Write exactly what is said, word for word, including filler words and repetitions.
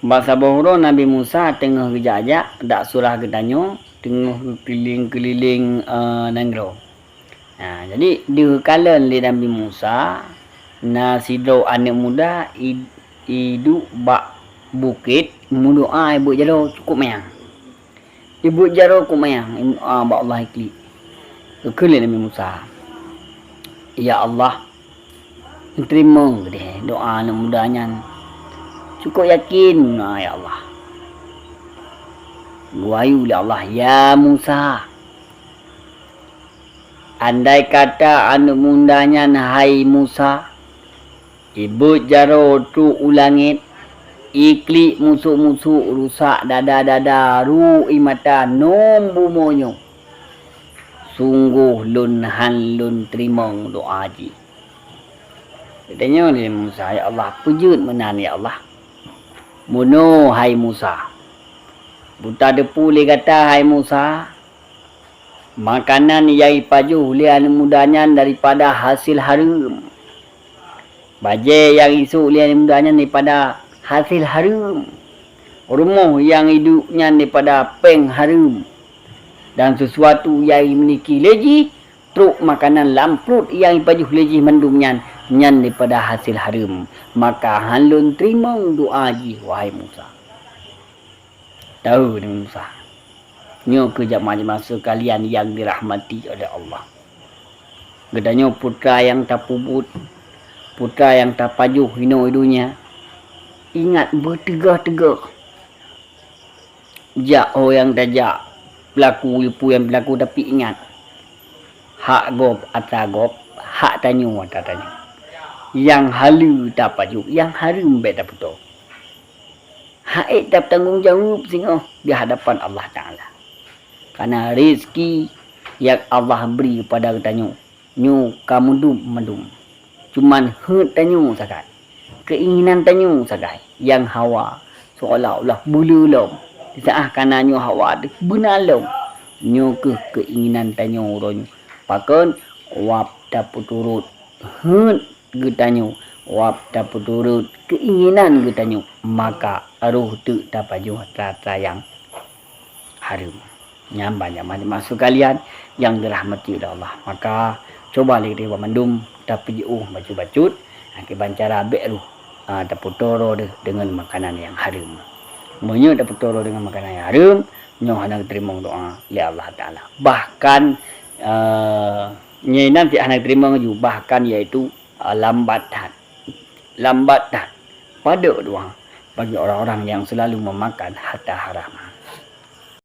Bak saboh uroe Nabi Musa teungoh geujak-jak dak surah geutanyoe, teungoh keulileng-keulileng, eh, nanggroe. Nah, jadi deuh kalon lé Nabi Musa, na sidroe aneuëk muda i-, iduek bak bukét, meudoá ibuet jaroe cukôp manyang. Ibuet jaroe cukôp manyang, imeudoá bak Allah iklik. Geukheun lé Nabi Musa, "Ya Allah, neuteurimong keudeh doá aneuëk muda nyan. Cukôp yakin meudoá, ya Allah." Geuwahyu lé Allah, "Ya Musa, andai kata aneuëk muda nyan, hai Musa, ibeuet jaroe trok u langét, iklik musôk-musôk, rusak dada-dada, ruek ié mata, nöm bumoe nyoe, sunggoh lôn hán lôn teurimong doá jih." Geutanyong lé Musa, "Ya Allah, peue jeuet meunan, ya Allah?" "Bunoe, hai Musa. Beutateupeue lé gata, hai Musa, makanan nyang ipajoh lé aneuëk muda nyan daripada hasé hareuem. Bajée nyang isôk lé aneuëk muda nyan daripada hasé hareuem. Rumoh nyang iduek nyan daripada péng hareuem. Dan sisuatu nyang imiliki lé jih, trok makanan lam pruet nyang ipajoh lé jih mandum nyan, nyan daripada hasé hareuem. Maka hán lôn teurimong doá jih, wahai Musa." Tahu Nabi Musa. Nyoe keuh jamaah-jamaah sekalian nyang dirahmati oleh Allah. Geutanyoe putra nyang tapeubuet, putra nyang tapajoh inoe donya. Ingat beuteugoh-teugoh. Jak ho nyang tajak, peulaku peue nyang peulaku, tapi ingat, hak gob atra gob, hak tanyoe atra tanyoe. Nyang haleue tapajoh, nyang hareuem bék tapeutoe. Hak ék tapeutanggong jaweueb singoh di hadapan Allah Taala. Karena rezeki nyang Allah bri kepada geutanyoe, nyoe ka meudum mandum. Cuman heuet tanyoe sagai, keinginan tanyoe sagai nyang hawa, seolah-olah beuleu lom. Di saat kana nyoe hawa teuh beuna lom. Nyoe keuh keinginan tanyoe uroe nyoe. Pakon? Wab tapeuturot heuet geutanyoe, wab tapeuturot keinginan geutanyoe, maka roh teuk tapajoh atra-atra nyang hareuem. Nyan banyak banyak maksud kalian nyang dirahmati oleh Allah. Maka, cuba lé geutanyoe banmandum tapeujiôh bacut-bacut, akiban cara bék roh, ah, tapeutoe droe deungon makanan nyang hareuem. Meunyoe tapeutoe droe deungon makanan nyang hareuem, nyoe hana geuteurimong doá lé Allah Taala. Bahkan, eh, nyan cit hana geuteurimong laju, bahkan yaitu, eh, lambat that. Lambat that padub doá bagi orang-orang yang selalu memakan harta haram.